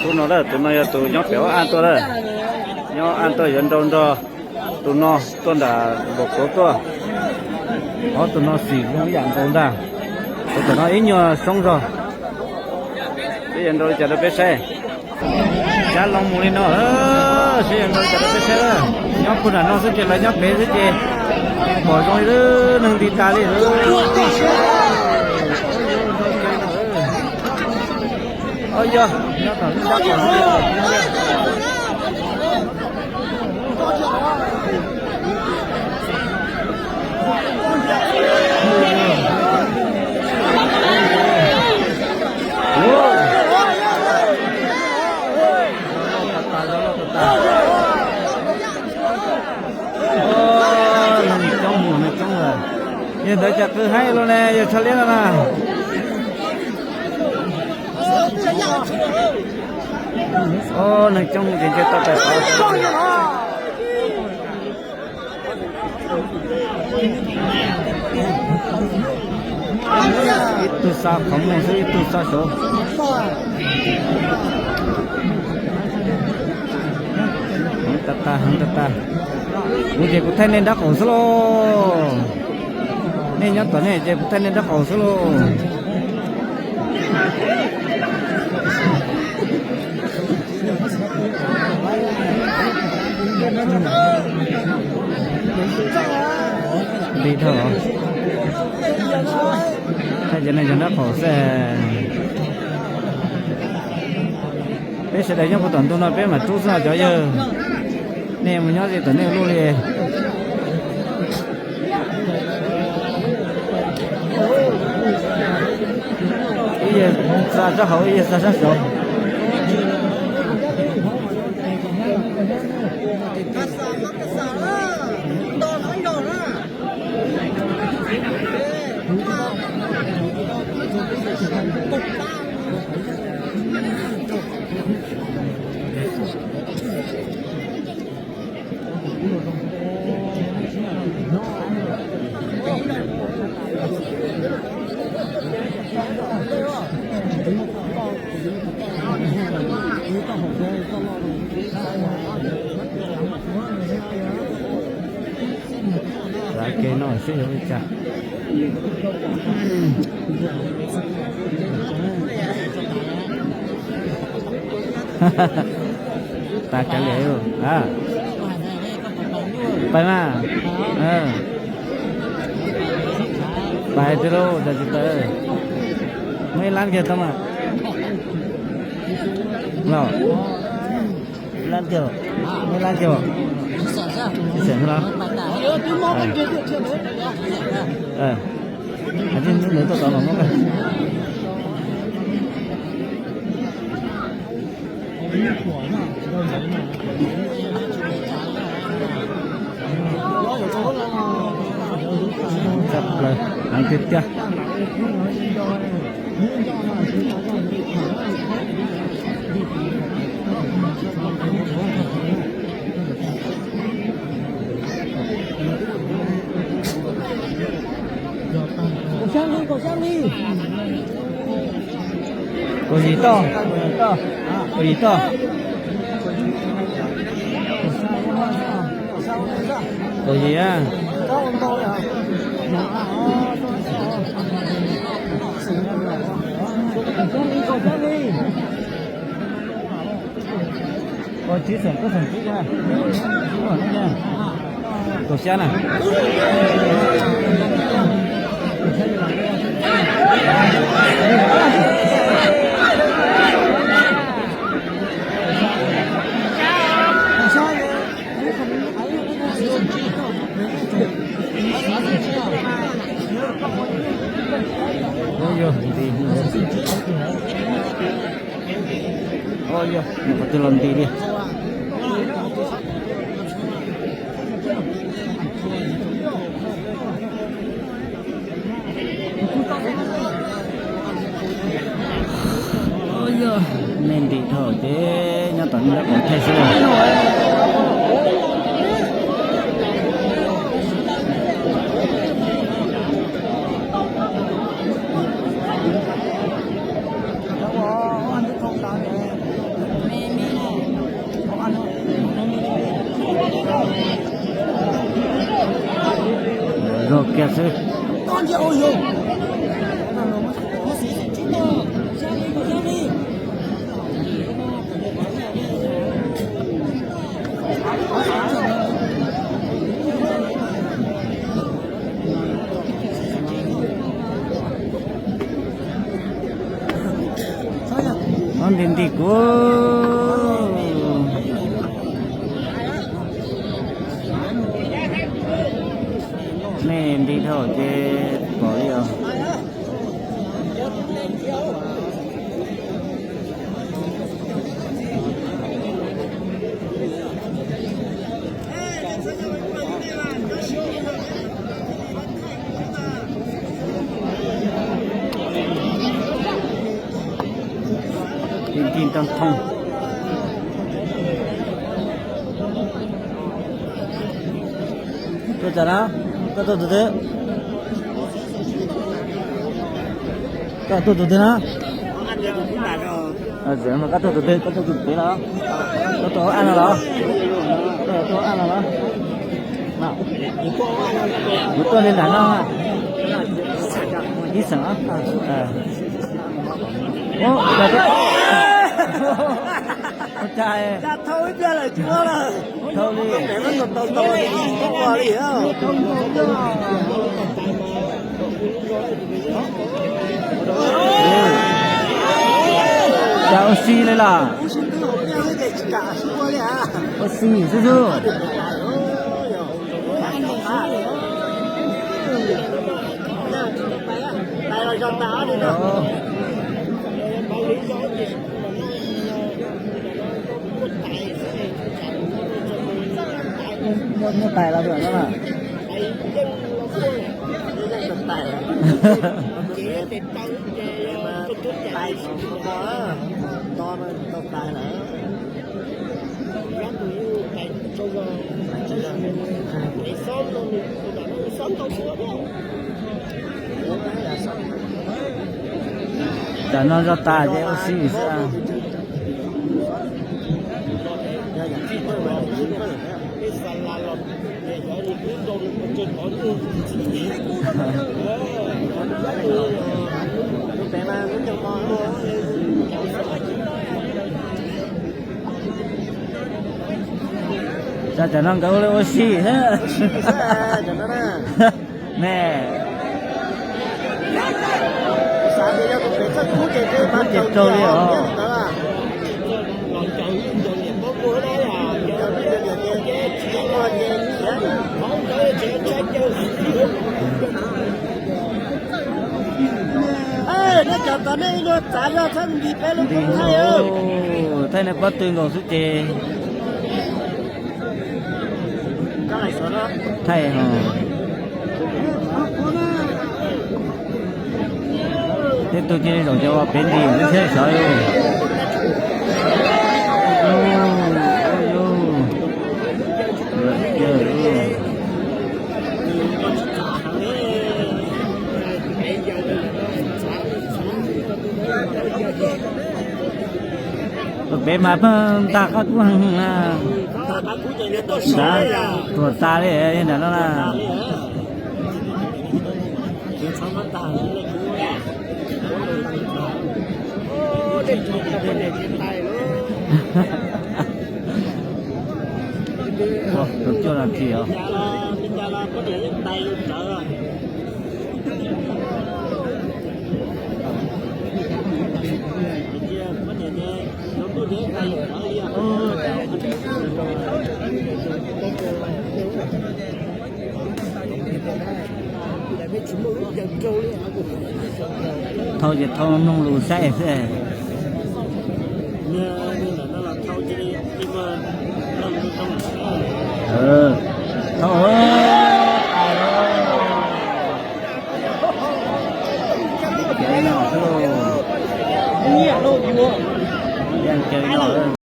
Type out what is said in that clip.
Tus no lawm, tus no yog tus nyob pem Ob Aj tuaj lawm. Nyob Aj tuaj yuav nrau nrog tus no tuaj nram Npam Kauv tuaj. Ob tug no xim zoo ib yam nkaus ntag. Tus tom no ib nyuag soob zog. Seb yuav nrau li cas rau peb saib. Cab loo mus li no, seb yuav nrau li cas rau peb saib. Nyob puag nram no xwb ces lawv nyob pem xwb ces pom zoo li neeg nti tas li. Ob yog nyob tom lub nrab qaum. Neeg coob mus neeg coob lawm. Yog ntawd cas qw haib los ne, yog tsha liab no na. Neeg coob ces ntshe tau pais qhov. Ib tug xa qhov muag xwb ib tug xa saud. Heev tas tas heev tas tas. Kuv ces kuv thaij nej nrab qaum xwb lauj. Nej nyob tom nej ces kuv thaij nej nrab qaum xwb lauj. Nti dhau. Thaij cov neeg cov nrab qaum xwb. Peb sawv daws nyob puag tom ntug no peb mam rub xwb os cov yawg. Nej mus nyob ze tom nej ua luaj li. Ib yawg xa sab hauv ib yawg xa sab saud. Lav kev no seb yuav ua li cas. Tas kav liam. Pais mas. Pais tiag lauj, cas tsis pais. Muaj ib lab kiag tau mas. Los. Ib lab kiag, muaj ib lab kiag. Ib xeem xwb los. Hais tias ntawd tuaj tod los muab. Tshaj plaws heev tiag tiag. Kaum yim toj, kaum yim toj. Kaum yim a. Kaum tsib xeem, kaum xeem tsib, kaum xya na. Yog, qhov twg los nti li. Yog, nej nti dhau ces nyob tom nej nrab qaum thaij xwb. Xwb. Ob nti nti kuv. Nej nti dhau ces pom li os. Ti ti too thoo. Tuaj tsam na, koj tuaj tus twg? Koj tuaj tus twg na? Koj tuaj tus twg, koj tuaj tus twg los? Koj tuaj hauv ab no los? Koj tuaj hauv ab no los? Kuv tuaj li nram no. Ib xeem. Ua cas thau li. Cas ua si li los? Ua si xwb xwb. Muaj tais los lawm no. Tais, tais, tais lawm. Tam no zog tas ces ua si xwb. Cas tam no nkawd ua li ua si thiab ne. Ces raug li os. Nti, thaij nej pob tw nkaus xwb ces. Thaij ho. Tej tug cia li zaum ces ua pem nti lub thiab sawv. Pem mas pheej ntag qab kub heev na. Tuag tas li nram no na. Ua, tau cuaj nas this os. Thau ces thau mloog lus saib xwb. Thau